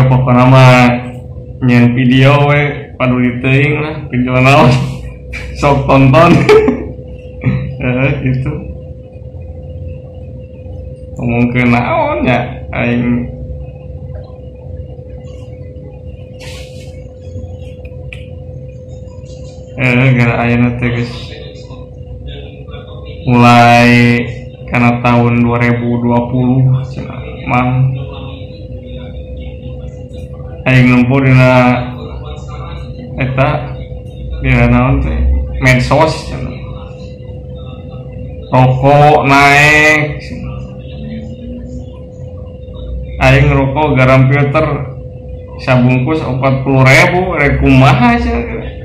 Pokoknya mah nyen video we paduli teuing lah video naon sok tonton. Gitu ngomongkeun naon nya aing gara ayeuna teh geus mulai karena tahun 2020 cenah mang aing nempo dina eta dina naon teh medsos cenah rokok naik aing rokok garam filter sabungkus 40.000 rek kumaha cenah.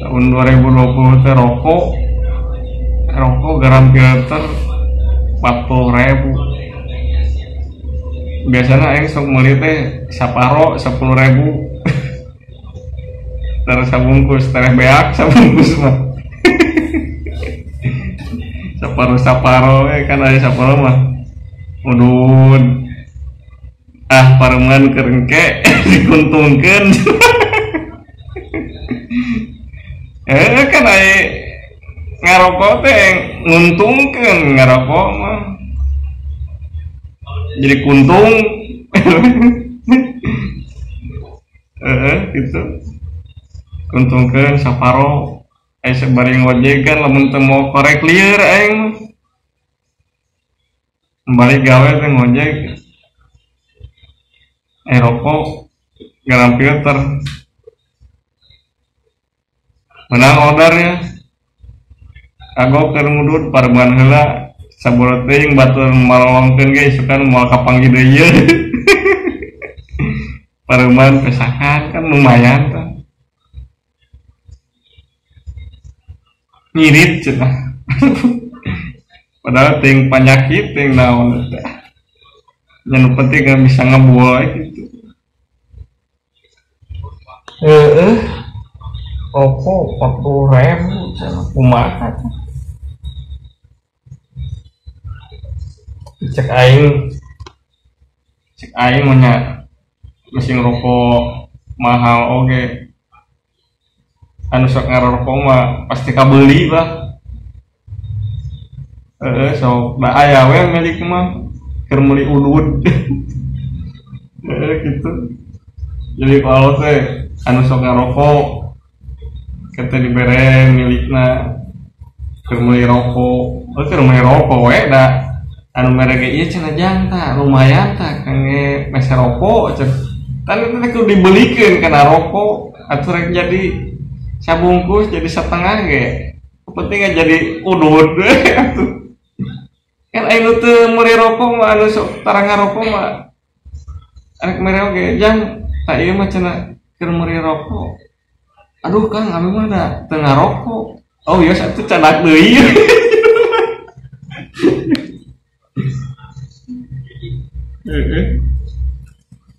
Tahun 2020 teh rokok garam filter 40.000. Biasanya aing sok meuli teh saparo 10.000. Terus sabungkus tereh beak sabungkus mah. Saparo-saparo kan aya saparo mah. Udud. Ah pareman keur engke dikuntungkeun. Kan aya ngarokok teh nguntungkeun ngarokok mah. Jadi kuntung. Gitu. Kuntungkeun saparo aya sabari ngojek kan lamun teu mau korek lieur aing. Balik gawe teh ngojek. Rokok garam filter. Menang order ya. Kagok keur ngudud pareman heula saborat teuing batur marolongkeun ge isukan moal kapanggih deui ieu. Pareman pesakan kan lumayan tah. Ngirit cenah. Padahal teuing panyakit teuing naon teh. Nya nu penting kan bisa ngebul gitu. Rokok 40.000 cenah kumaha teh. Cek aing mah nya mesin rokok mahal oge. Anu sok ngarokok mah pasti kabeli lah. Sok da aya we milik mah keur meuli udud. Gitu. Jadi kalau teh anu sok ngarokok kata dibere milikna keur meuli rokok. Oh keur meuli rokok we da anu mere ge ieu cenah jang tah lumayan tah kangge meser rokok cenah. Tan itu teh kudu dibelikeun kana rokok atuh rek jadi sabungkus jadi setengah ge. Penting jadi udud atuh. Kan aing nu teu meuli rokok mah anu sok tara ngarokok mah arek mere oge jang tah ieu mah cenah keur meuli rokok. Aduh Kang abi mah da teu ngarokok. Oh iya atuh canak deui.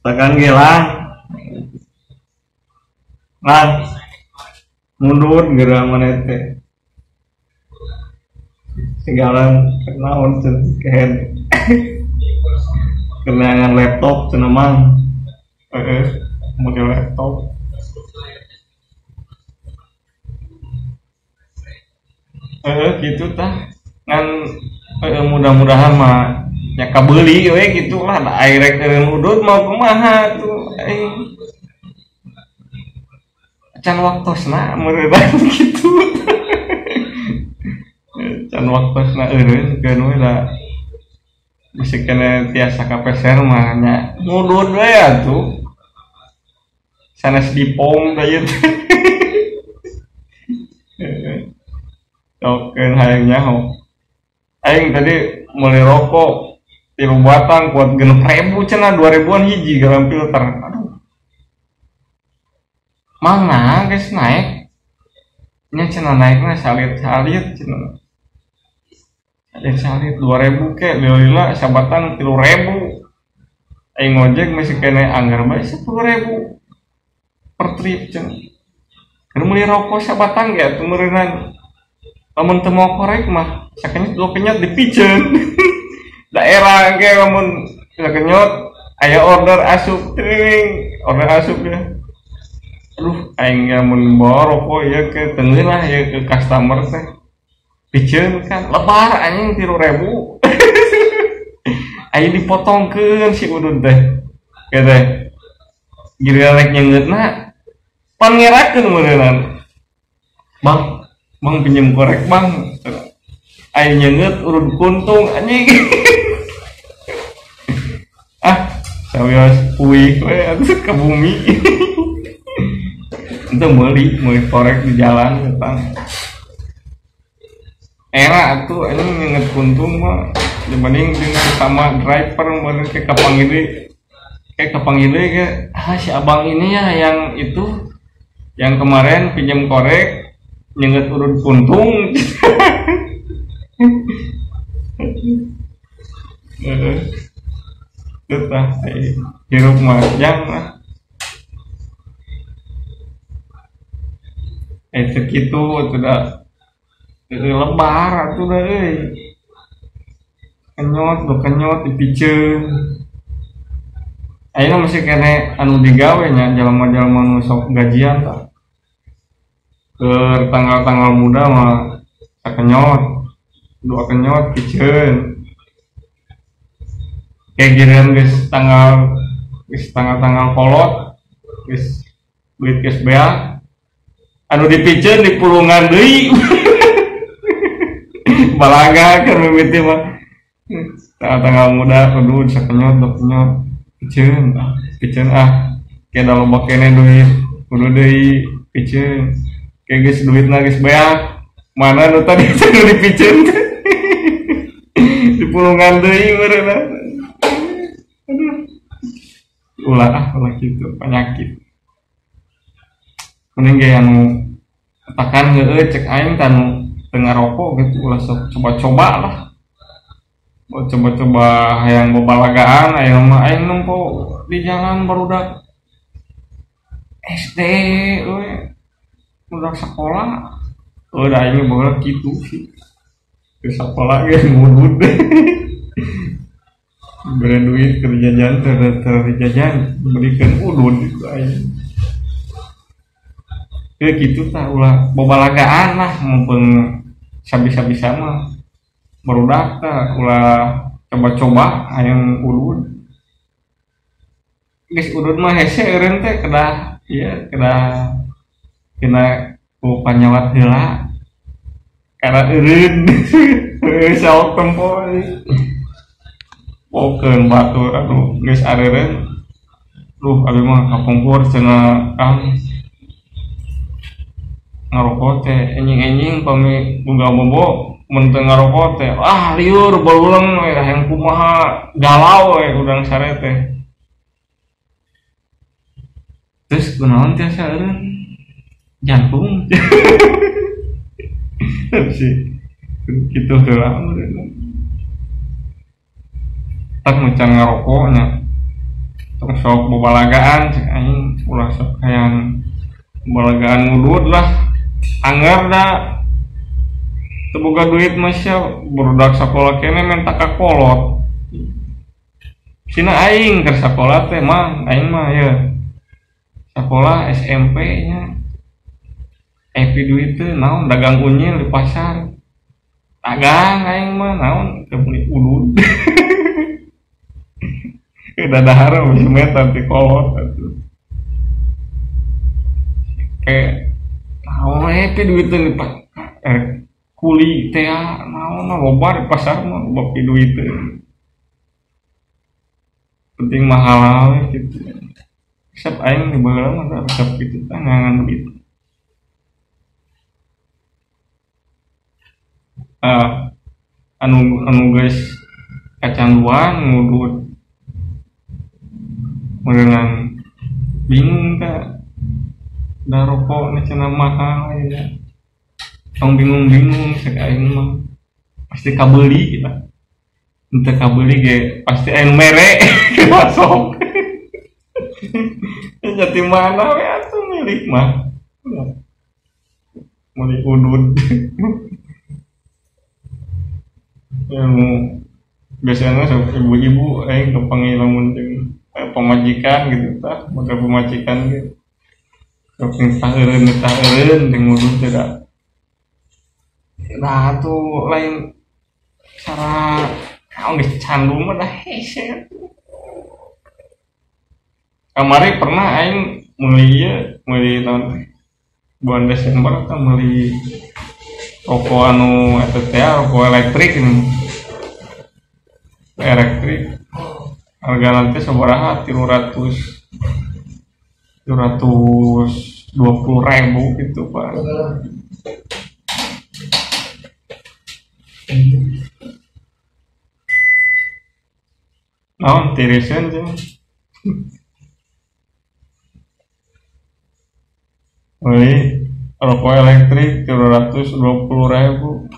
Tekan ge lah. Lah mundur geura maneh teh. Segalan kenaon cenah kehed. Kenangan laptop cenah mang. Make laptop. Gitu tah. Ngan mudah-mudahan mah nya kabeuli we gitu lah da aing rek udud mau kumaha tuh aing. Can waktosna meureun gitu. Can waktosna eureun keun we da bisi kene tiasa kapeser mah nya ngudud we atuh. Sanes dipong da ieu teh. Oke, hayang nyaho. Aing tadi meuli rokok 3 batang kuat 6.000 cenah 2.000-an hiji garam filter. Aduh. Mangga geus naik. Nya cenah naikna salit-salit cenah. Salit-salit 2.000 ke lila sabatang 3.000. Aing ngojek masih kene anggar bae 10.000 per trip cenah. Keur meuli rokok sabatang ge atuh meureunnan. Lamun teu mau korek mah sakenyet dua kenyet dipiceun. Daerah ge lamun sakenyot aya order asup tring, order asup ya. Aduh aing ge mun bawa rokok ieu ke tengeun lah ieu ke customer teh. Piceun kan lebar anjing 3.000. Aya dipotongkeun si udud teh. Kieu teh. Giliran rek nyeungeutna pan ngerakeun meureunana. Bang, bang pinjem korek bang. Aya nyeungeut urut kuntung anjing. Ah, sawios puih we atuh ke bumi. Itu meuli korek di jalan eta. Era atuh anjing nyeungeut kuntung mah dibanding jeung sama driver meureun ke kapanggih kayak kapanggih ke ah si abang ini ya yang itu yang kemarin pinjam korek nyenget urut kuntung. Tetah hirup mah jang lah. Segitu sudah lebar atuh dah euy. Kenyot, do kenyot dipiceun. Ayeuna masih kene anu digawe nya jalma-jalma nu sok gajian tah. Keur tanggal-tanggal muda mah sakenyot, dua kenyot piceun. Kayak giliran geus tanggal-tanggal kolot, geus duit geus beak. Anu dipiceun di pulungan deui. Balaga keur mimiti mah. Tanggal-tanggal muda kudu sakenyot, dua kenyot. Piceun ah, piceun ah. Kayak da loba kene duit, kudu deui piceun. Kayak geus duitna geus beak. Mana nu tadi nu dipiceun teh. Di pulungan deui meureunna. Aduh. Ulah ah, ulah kitu penyakit. Mending ge anu katakan heueuh cek aing tah nu teu ngarokok gitu ulah sok coba-coba lah. Mau coba-coba hayang bobalagaan aya mah aing nempo di jalan barudak SD we budak sekolah. Udah aing baheula kitu sih. Ke sekolah ge ngudud. Bere duit keur jajan teu jajan berikan udud gitu aing. Kayak gitu tah ulah bobalagaan lah mumpung sabisa-bisa mah barudak tah ulah coba-coba hayang udud. Geus udud mah hese eureun teh kedah ieu kedah kena ku panyawat heula karena eureun saok tempo pokeun batur aduh geus areureun duh abi mah kapungkur cenah kang ngarokok teh enjing-enjing pami boga bobo mun teu ngarokok teh ah liur boluleng we hayang kumaha galau we udang sare teh. Terus kunaon tiasa eureun jantung. Sih kitu heula meureun. Tak macan ngarokok nya tong sok bobalagaan cek aing ulah sok hayang bobalagaan ngudud lah. Anggar da teu boga duit mah sia barudak sakola kene menta ka kolot. Sina aing keur sakola teh mah aing mah ye sakola SMP nya. Epi duit teh naon dagang unyil di pasar. Dagang aing mah naon teu meuli udud. Dadahar mah meta ti kolot atuh. Kayak naon epi duit teh di kuli teh naon loba di pasar mah loba duit teh. Penting mah halal gitu. Resep aing di baheula mah resep kitu teh ngangan duit. Anu geus kacanduan ngudud meureunang bingung teh da rokok na cenah mahal ya. Tong bingung-bingung cek aing mah pasti kabeuli kita. Henteu kabeuli ge pasti aing mere masuk. Jadi mana we atuh milik mah. Meuli udud. Ilmu Biasanya sok ibu-ibu aing kepanggil lamun jeung pamajikan gitu tah, model pamajikan gitu. Sok nitah eureun jeung ngudud teh da. Nah tuh lain cara kau geus candu mah dah hese. Kamari pernah aing meuli ieu, meuli naon teh? Bulan Desember teh meuli rokok anu eta teh rokok elektrik ini. Elektrik harga nanti sabaraha 320.000 gitu Pak. Naon tiriseun jeung beli rokok elektrik 320.000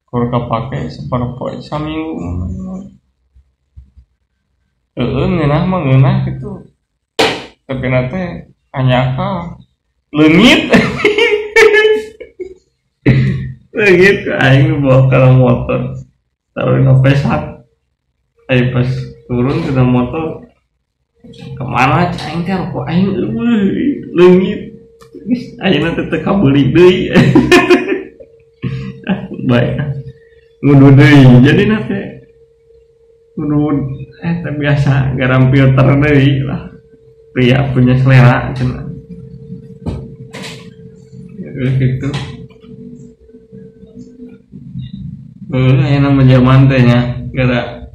kur kapake saperpoe saminggu. Heeh ngeunah mah ngeunah kitu. Tapi nate anyakal leungit. Leungit aing bawa ke motor. Taruh na pesak. Aing pas turun ke motor kemana aing teh rokok aing eueuh leungit. Geus ayeuna teh teu kabeuli deui. Baik. Ngudu deui. Jadi nate ngudu teh biasa garam filter deui lah. Pria punya selera cenah. Ya gitu. Ayeuna mah zaman teh nya gara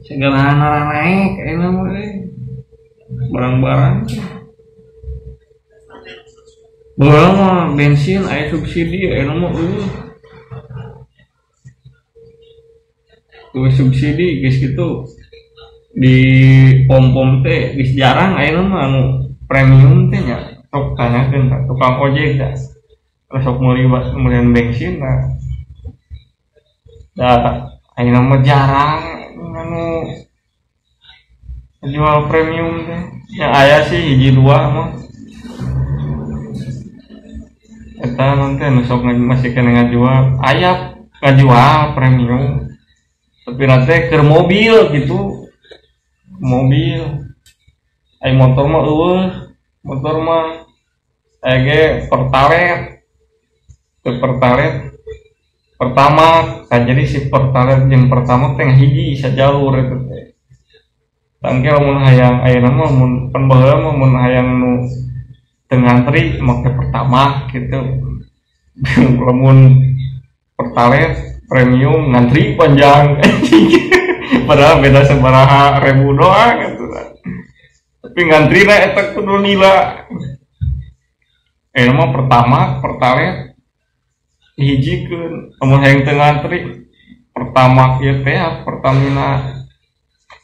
segala naik ayeuna mah barang-barang. Baheula mah bensin aya subsidi ayeuna mah eueuh. Tuh subsidi geus kitu di pom-pom teh geus jarang ayeuna mah anu premium teh nya sok tanyakeun ka tukang ojek da. Sok meuli meulian bensin da. Da ayeuna mah jarang anu jual premium teh. Yang aya sih hiji dua mah. Eta nanti anu sok masih kena ngajual, aya ngajual premium. Tapi nanti keur mobil gitu. Mobil. Ai motor mah eueuh, motor mah aya ge Pertalite. Teu Pertalite pertama, kan jadi si Pertalite jeung pertama teh hiji sajalur eta teh. Tangke lamun hayang ayeuna mah mun pan baheula mah mun hayang nu teu ngantri make pertama gitu. Lamun Pertalite premium ngantri panjang. Padahal beda sabaraha ribu doang gitu. Tapi ngantri na eta kudu lila. Mah pertama Pertalite hijikeun lamun hayang teu ngantri pertama ieu teh Pertamina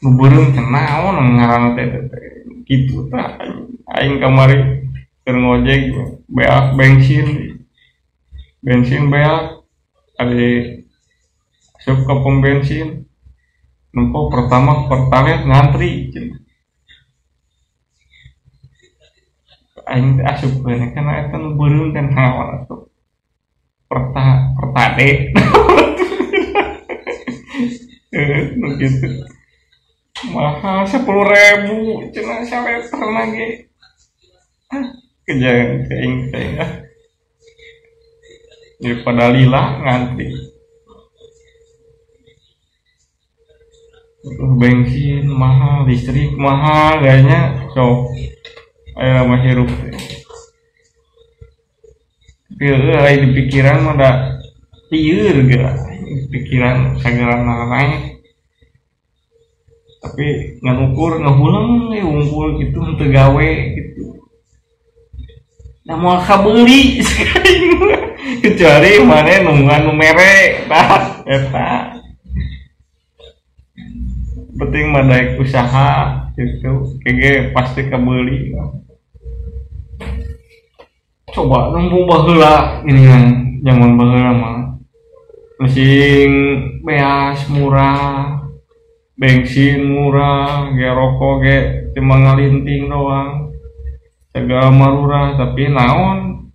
nu beureum teh naon ngaranna teh kitu tah aing kamari keur ngojek beak bensin beak ari asup ka pom bensin nempo pertama Pertalite ngantri aing teh asup keun kana eta nu beureum teh naon atuh pertade gitu mahal 10.000 cenah saliter lagi kejangan aing teh daripada lila ngantri. Bensin mahal, listrik mahal kayaknya sok ayeuna mah hirup teh. Tapi aya di pikiran mah da lieur geura, pikiran sagala naik. Tapi ngan ukur ngahuleng we unggul gitu henteu gawe gitu. Da moal kabeuli kecuali maneh nu anu mere tah eta. Penting mah daek usaha gitu, kege pasti kebeuli. Coba nunggu baheula gini kan, zaman baheula mah mesin beas murah, bensin murah, ge rokok ge cuma ngalinting doang, segala marurah tapi naon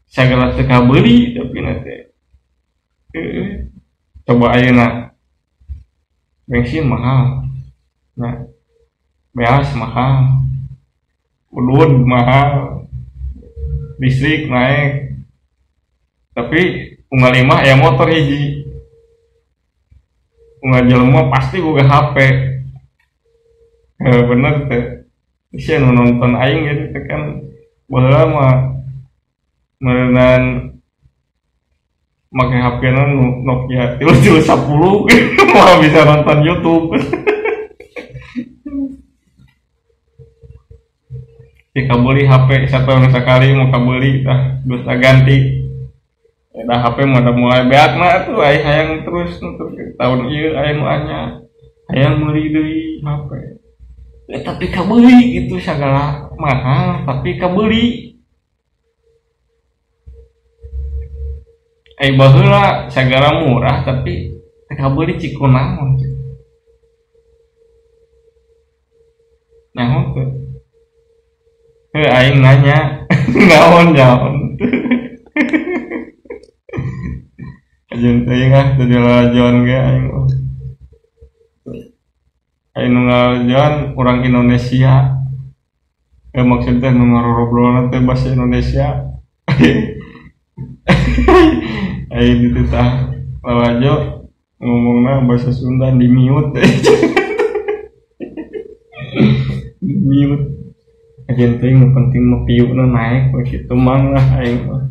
segala teu kabeuli tapi nanti. Coba ayeuna bensin mahal. Nah, beas mahal. Udud mahal. Listrik naik. Tapi unggal imah ya motor hiji. Unggal jelema pasti boga HP. Bener teh. Sia nu nonton aing gitu teh kan baheula mah meureunan make HP-na Nokia 3310 mah bisa nonton YouTube. Jika beli HP satu sekali mau kabeli tah geus ganti. Dah HP mah udah mulai beakna tuh ai hayang terus tahun ieu aya nu anyar. Hayang meuli deui HP. Ya, tapi kabeli itu segala mahal tapi kabeli. Ai baheula sagala murah tapi teu kabeli cik kunaon. Nyaho teu? Heuh aing nanya naon nyaon. Ajeun teuing ah teu dilalajoan ge aing. Aing nu ngalajoan urang Indonesia. Maksudnya nu ngarobrolna teh bahasa Indonesia. Aing dititah lalajo ngomongna bahasa Sunda di mute. Di mute. Ajeun teuing nu penting mah piuna naik we kitu mang lah aing mah.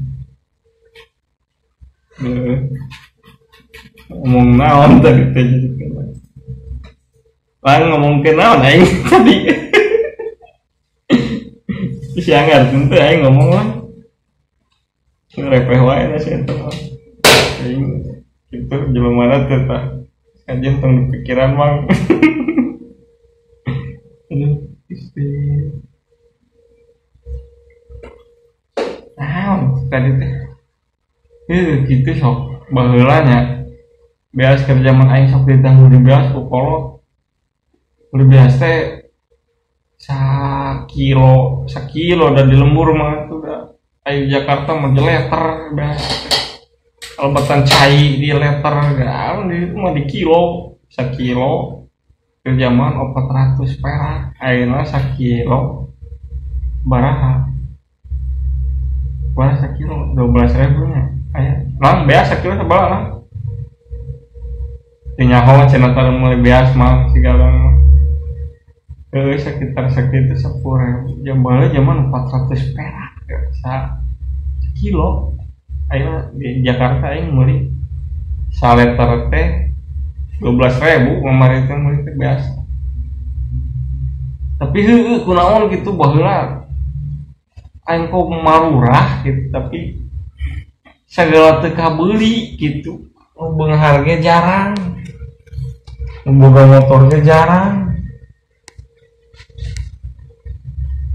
Ngomong naon tadi teh jadi lah ngomongkeun naon aing tadi. Siang ngarti teh aing ngomong lah. Repeh wae lah sia eta mah. Aing kitu jelema teh tah. Kajian tong dipikiran mang. Aduh, isti. Naon tadi teh? Gitu sok baheula nya. Beas keur jaman aing sok ditah meuli beas ku kolot. Meuli beas teh sakilo da di lembur mah tuh da. Ayo Jakarta mah di leter beas. Albatan cai di leter gaun di itu mah di kilo, sakilo. Keur jaman 400 perak, ayeuna sakilo baraha? Baraha sakilo 12.000 nya. Aya, lang beas sakilo sabaraha lang? Teu nyaho cenah teh meuli beas mah sigala mah. Heuh sekitar sakitu 10.000. Jaman jaman 400 perak sa kilo. Ayeuna di Jakarta aing meuli saleter teh 12.000 kamari teh meuli teh beas. Tapi heueuh kunaon kitu baheula aing kok marurah gitu tapi segala teu kabeuli gitu. Beunghar ge jarang. Boga motor ge jarang.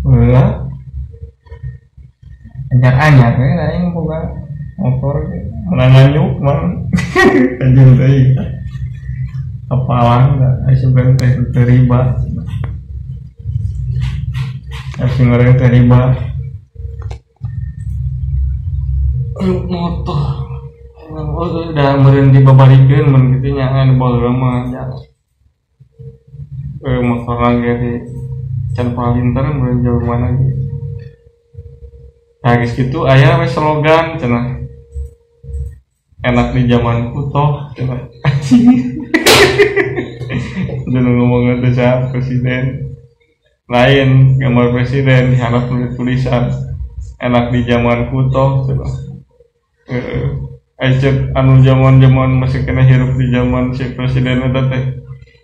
Heula anyar-anyar we aing boga motor ge menang nganyuk mah. Anjing teh. Apalan da ai sebenarnya teh teu riba. Ai goreng teh riba. Motor udah meureun dibabarikeun mun kitu nya anu baheula mah motor lagi di can palinter meureun jauh mana gitu. Nah geus kitu aya we slogan cenah enak di zamanku toh cenah. Anjing. Jangan ngomongna teh saha presiden. Lain gambar presiden dihandap tulisan enak di zamanku toh cenah. Cek anu zaman-zaman masih kena hirup di zaman si presiden eta teh.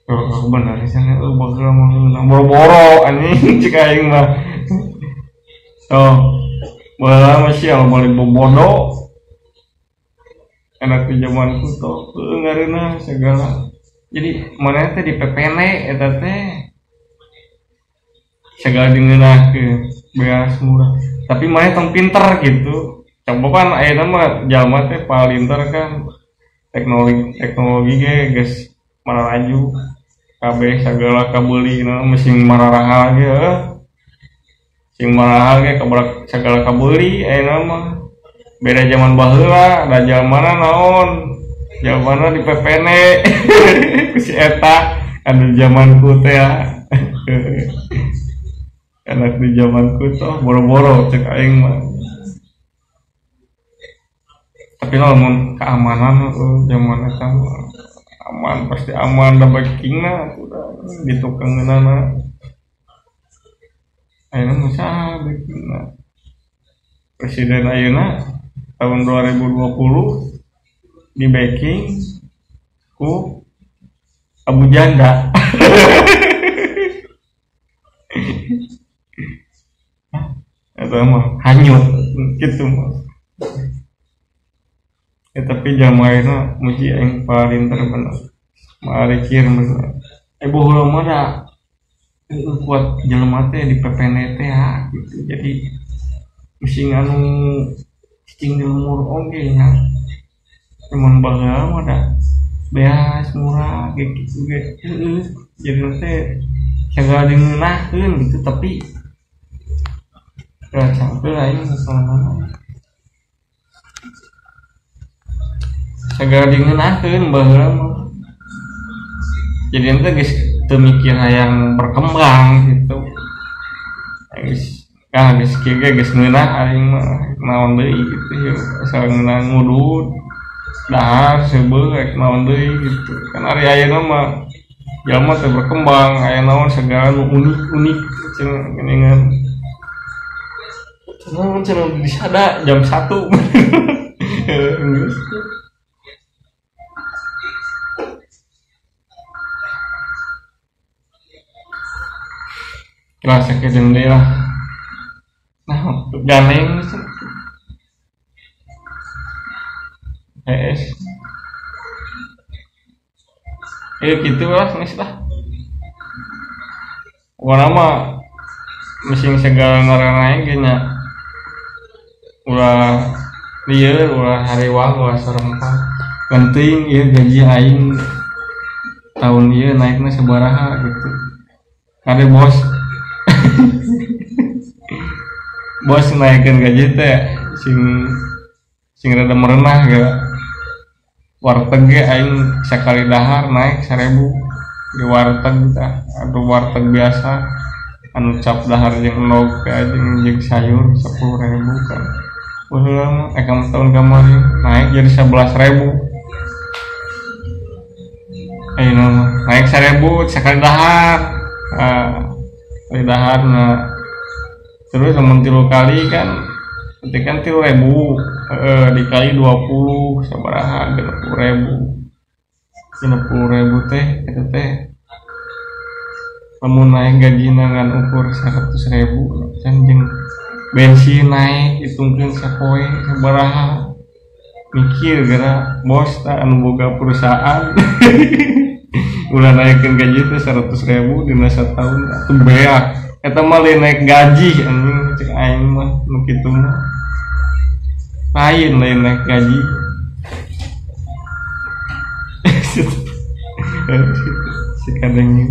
Oh, bener cenah eueuh baheula mah boro-boro anjing cek aing mah. Oh, baheula mah sia balik bobodo. Enak di zamanku toh heueuh ngareunah segala. Jadi mana teh di PPN eta teh segala dineunahkeun beas murah. Tapi mana tong pinter gitu. Coba kan ayeuna mah jalma teh palinter kan teknologi ge geus mararaju kabeh sagala kabeuli na mesin mararahal ge sing mararahal ge sagala kabeuli ayeuna mah beda zaman baheula da jalmana naon Jawabanna di PPN ku si eta anu zamanku teh ya. Anak di zamanku tuh boro-boro cek aing mah. Tapi lamun keamanan zaman eta aman pasti aman da backingna udah di tukangeunana. Ayeuna mah saha backingna? Presiden ayeuna tahun 2020 di backing ku Abu Janda. Itu mah hanyut gitu mah. Ya, tapi jamaahna muji aing palinter bener. Marikir bener. Baheula mah da kuat jelema teh di PPN teh ha gitu. Jadi mesti anu cicing di lemur oge nya. Cuman baheula mah da beas murah gitu ge. Heeh. Jadi teh sagala dimeunahkeun gitu tapi ya sampai aing masalahna. Sagala dimeunahkeun baheula mah. Jadi ente geus teu mikir hayang berkembang gitu. Geus ah geus kieu ge geus meunah aing mah naon deui gitu ya asal ngeunah ngudud dahar seubeuh rek naon deui gitu. Kan ari ayeuna mah jelema teh berkembang aya naon segala nu unik-unik cenah geuningan. Cenah cenah disada jam 1. Geus. Lah sakedeung deui lah. Nah, ganeng PS. Gitu lah geus lah. Warna mah mesin segala ngaranna ge nya. Ulah lieur, ulah hariwang, ulah sarempak. Penting ieu gaji aing tahun ieu naikna sabaraha gitu. Kade bos. Bos naikkeun gaji teh sing rada merenah ge. Warteg ge aing sakali dahar naik 1000 di warteg tah, atuh warteg biasa anu cap dahar jeung endog teh jeung sayur 10.000 kan. Baheula mah kamu tahun kamari naik jadi 11.000. Ayeuna mah naik 1.000 sakali dahar. Kali daharna. Terus lamun 3 kali kan berarti kan 3.000 dikali 20 sabaraha 60.000. 60.000 teh eta teh lamun naik gajina ngan ukur 100.000 can jeung bensin naik hitungkeun sapoe sabaraha. Mikir geura bos tah anu boga perusahaan. Ulah naikkeun gaji teh 100.000 dina sataun atuh beak. Eta mah lain naik gaji anjing cek aing mah nu kitu mah. Lain naik gaji. Si kadang.